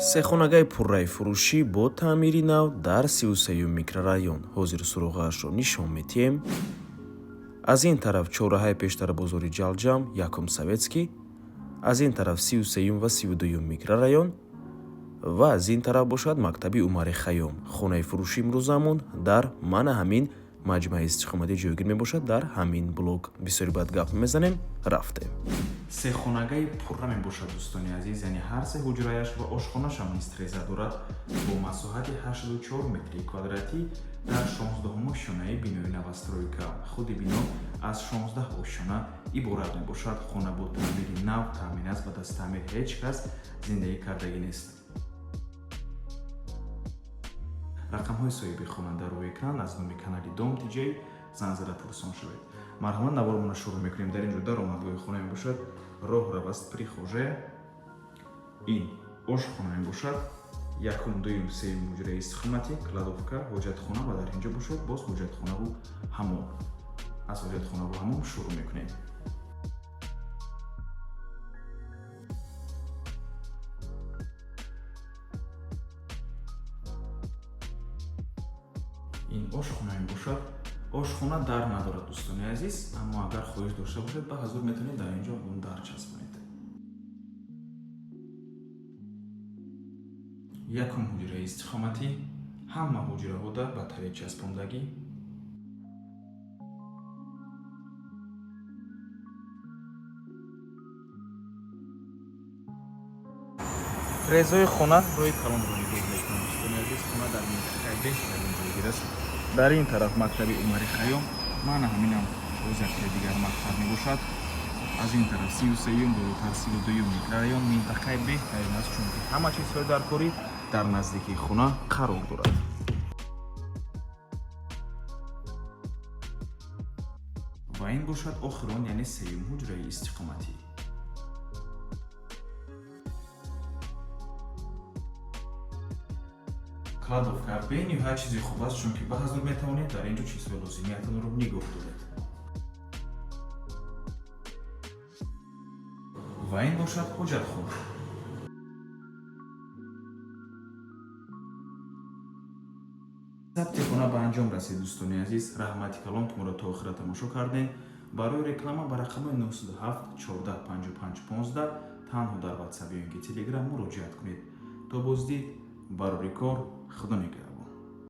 Сехонагаи пурраи фурӯшӣ бо таъмири нав дар 33-юм микрорайон. Ҳозир суроғаашро нишон метиҳем. Аз ин тараф чорраҳаи пештара бозори Ҷалҷам, якум Советский, аз ин тараф 33-юм ва 32-юм микрорайон ва аз ин тараф бошад мактаби Умари Хайём. Хонаи фурӯшӣ имрӯзамон дар мана ҳамин маҷмӯаи истиқоматӣ ҷойгир мебошад, дар ҳамин блок. Бисёри баъд гап мезанем, рафтем. Сехонагаи пурра мебошад, дӯстони азиз, яъне ҳар се ҳуҷраяш ва ошхонашам низ треза дорад бо масоҳати 84 метри квадратӣ дар 16-ум ошёнаи бинои новостройка. Худи бино аз 16 ошёна иборат мебошад. Хона бо таъмири нав таъмин аст ва даст таъмир ҳеҷ кас зиндагӣ кардагӣ нест. Рақамҳои соҳиби хона дар рӯи экран. Аз номи канали Дом Тиҷей занг зада пурсон шавед. Марҳамат, навормона шурӯъ мекунем. Дар ин ҷо даромадгоҳи хона мебошад, роҳрав аст, прихожая, ин ошхона мебошад, якум, дуюм, сеюм ҳуҷраи истиқоматӣ, кладовка, ҳоҷатхона ва дар ин ҷо бошад боз ҳоҷатхонаву ҳамом. Аз ҳоҷатхонаву ҳамом шурӯъ мекунем. Ин ошхона мебошад. Ошхона дар надорад, дӯстони азиз, аммо агар хоҳиш дошта бошед, ба ҳазур метавонед дар ин ҷо он дар часпонед. Якум ҳуҷраи истиқоматӣ, ҳама ҳуҷраҳо дар батарея часпондагӣ. Трезои хона рӯи калонро нигоҳ мекунад, дӯстони азиз. Хона дар минтақаи беҳтарин ҷойгир аст. Дар ин тараф мактаби Умари Хайём, мана ҳаминам боз яктаи дигар мактаб мебошад. Аз ин тараф 33-юм, болотар 32-юм микрорайон. Минтақаи беҳтарин аст, чунки ҳама чизҳои даркорӣ дар наздикии хона қарор дорад. Ва ин бошад охирон, яъне сеюм ҳуҷраи истиқоматӣ. Кладовка бениҳоят чизи хуб аст, чунки ба ҳазур метавонед дар ин ҷо чизҳои лозимиятонро нигоҳ доред. Ва ин бошад ҳоҷатхона. Сабти хона ба анҷом расид, дӯстони азиз. Раҳмати калон, ки моро то охира тамошо кардем. Барои реклама ба рақамҳои 907 14 55 15 танҳо дар Ватсап ё ин ки Телеграм муроҷиат кунед. То боздид, барори кор, Худо нигаҳдор.